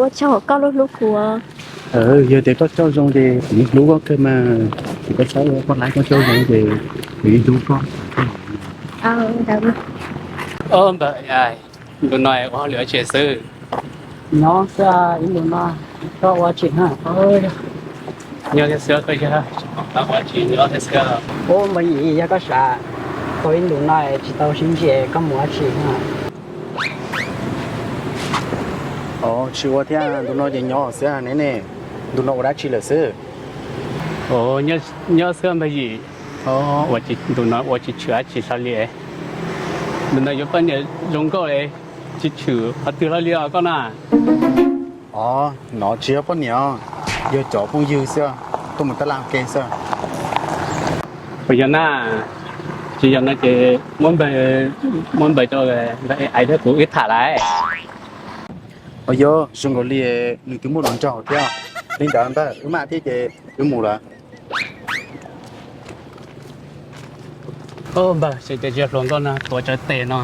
Ua tsaug koj lub hlub kuv. Yog tias koj coj zoo ces kuv yeej hlub koj kawg mas. Ces koj saib koj laib koj coj zoo ces kuv yeej hlub koj. Ntu no ua hauj lwm ua tsi xwb? Nyob xwb, ib ntu no koj ua tsi na? Nyob thiab xwb, koj yog ua tsi nyob thiab xwb? Ub, Npawg Yim, yog koj sav, tau ib ntu no tsis tau sib ntsib koj mus ua tsi na? Tsis ua thiab, ntu no ces nyob xwb ne ne. Ntu no ua dab tsi lawm xwb? Nyob xwb Npawg Yim. Ntu no ua tsis tshwm dab tsi hlo li. Ntu no yuav poj niam zoo nkauj li, tsis tshwm qhov twg hlo li os koj na. Os, no tsis yog poj niam, yog cov phooj ywg xwb, tuaj mus taj laj ua ke xwb. Puas yog na? Tsis yog no ces muab npawg, muab npawg rau npawg ais thiab kuv wb tham lawm. Os yog, zoo nkaus li nws twb muaj hluas nraug thiab. Li ntawd npawg, wb maj thiab ces wb mus lawm. Npawg, tsis tias tsis yog hluas nkauj no, tuav tsawv tes no,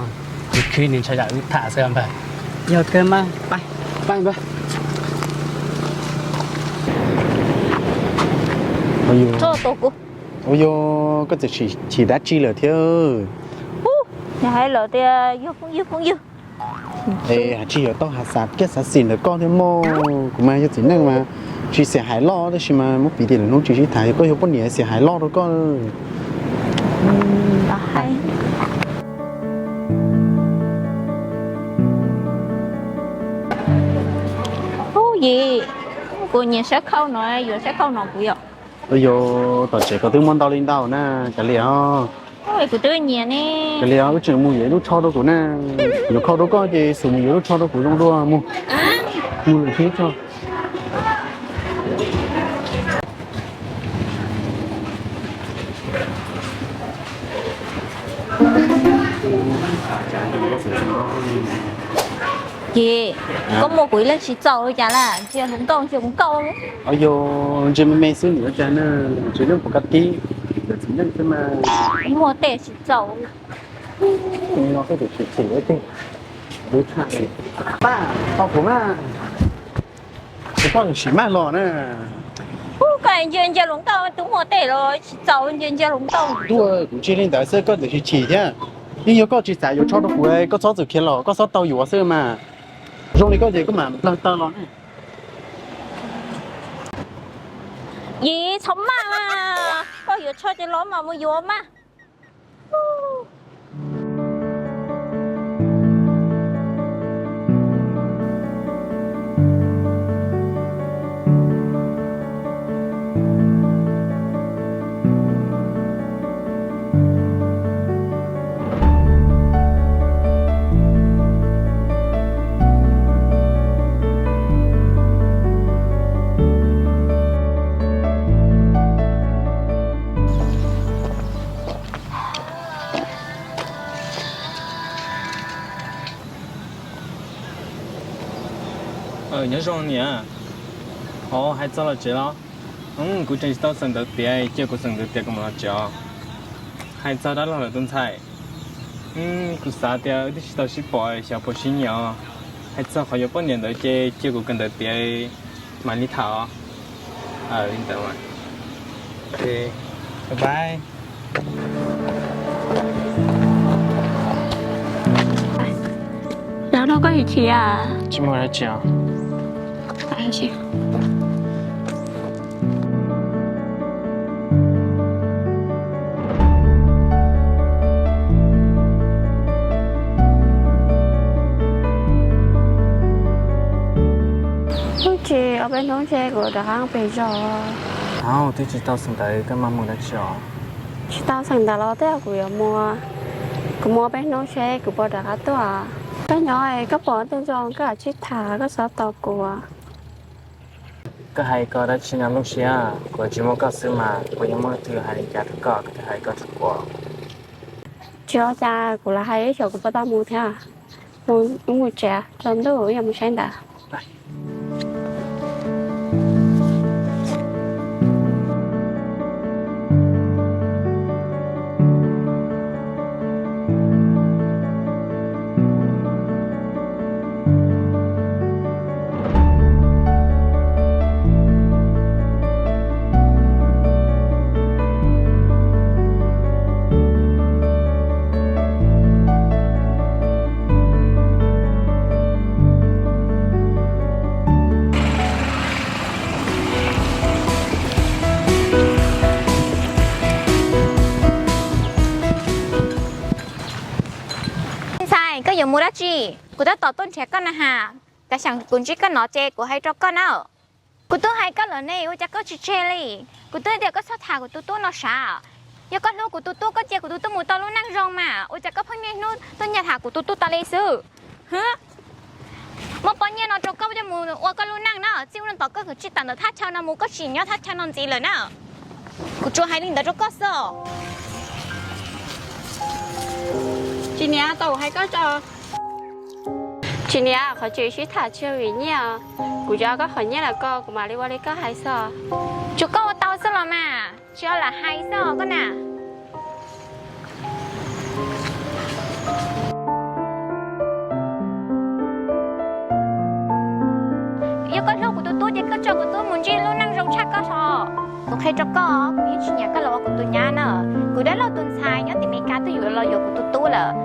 nws khib nws ntshai tsam wb tham xwb npawg. Yog kawg mas, pab npawg. Ua yog koj txawm chim dab tsi lawm thiab? Yog hais lawm tias yog phooj ywg phooj ywg. Es hais tsis yog tau hais xav kiag xav xim ntawm koj thiab mog. Kuv mas yog txiv neej mas tsis xav hais loj tab sis mas muab piv tias lwm hnub tsis sib tham, yog koj yog poj niam xav hais loj rau koj. Ub yim, kuv nyiam sab khauj no, yuav sab khauj no kuv yom. Ua yog tom tsev koj twb muaj ntau li ntau na, kav liam os. Kuv twb nyiam ne. Kav liam os, wb tseem mus yuav ib lub tsho rau kuv na. Yuav khau rau koj ces xub mus yuav lub tsho rau kuv zoo dua mus. Mus lwm tsho. Ces koj muaj kuv ib leeg tsis txaus li cas lawm, ntsia hluas nkauj ntsia kuv nkauj. Os yog ntsia me me xwb nws ua cas na, tsis yeej puas kab tib, txiv neej xwb mas. Muaj tej tsis txaus. No koj tsis txim txim ua tij, lub tshaj. Pab tau kuv mas. Kuv poj niam sim maj los na. Ub, koj ntsia ntsia hluas nkauj twb muaj tej los tsis txaus ntsia ntsia hluas nkauj. Tuaj kuv tsis li ntawd xwb koj txawm tsis chim thiab. Yeej yog koj tsis xav yuav tsho rau kuv, koj txhob txwm khiav los koj txhob tau yuav xwb mas. Zoo li koj ces koj mam nplawg taw los ne. Yim, txhob maj mas, koj yuav tsho ces los mas mus yuav mas. Nyob zoo niam. Ov, hais txog los tsev los? Kuv tseem tsis tau xeem ntawv tiav, cia kuv xeem ntawv tiav kuv mam los tsev os. Hais txog dab laug lawm tus ntxhais. Kuv xav tias wb twb tsis tau sib pom xyov puas sib nyiam os. Hais txog qhov yuav poj niam ntawd ces cia kuv kawm ntawv tiav mam li tham os. Li ntawd mas. Bye bye. Dab laug koj yuav chim a? Tsis muaj dab tsi os. Ub, tsis ua peb hnub ntshe kuv rov qab pem zos. Au, twb tsis tau xeem ntawv koj mam mus dab tsi os? Tsis tau xeem ntawv los tej zaum kuv yuav mus. Kuv mus ua peb hnub seb kuv puas rov qab tuaj. Koj nyob es koj pom tej zoo koj mam sib tham koj txhob tos kuv. Koj hais ko dab tsi no Looj Siab, kuv tsis muaj koj xwb mas kuv yeej muaj leej twg hais li cas rau koj, koj twb hais ko rau kuv. Tsis ua cas, kuv los hais ib xyoos kuv puas tau mus thiab. Mus, wb mus tsev, tsaus ntuj wb yuav mus saib ntawv. Yuav mus dab tsi? Kuv tab tom tuaj nrhiav koj na has. Kav xyeem kuv ntsib koj no ces kuv hais rau koj na. Kuv twb hais koj lawm ne, ua cas koj tsis tseg li? Kuv twb tias koj txhob tham kuv tus tub no sav. Yog koj hlub kuv tus tub koj cia kuv tus tub mus tau lub neej zoo mas, ua cas koj pheej niaj hnub tuaj nyiag tham kuv tus tub tas li xwb? Hwb, muab pob nyiaj no rau koj coj mus ua koj lub neej na, txij hnub no tom koj kav tsij tawm ntawm thaj chaw no mus, koj tsis nyob thaj chaw no ntxiv lawm na. Kuv tsuas hais li ntawd rau koj xwb. Tsis niam, tau hais koj tso. Tsis niam, qhov tseem sib tham tsis yog vim nyiaj, kuv yuav koj qhov nyiaj los ko kuv mam li ua li koj hais xwb. Tsuas koj ua tau xwb los mas, tsis ua lam hais xwb koj na. Yog koj hlub kuv tus tub ces koj tso kuv tub mus ntsib lub neej zoo tshaj koj tso. Kuv qhia rau koj, kuv yeej tsis nyiam koj los ua kuv tus nyab na. Kuv dab laug tus ntxhais nyob tim Meskas twb yuav los yuav kuv tus tub lawm.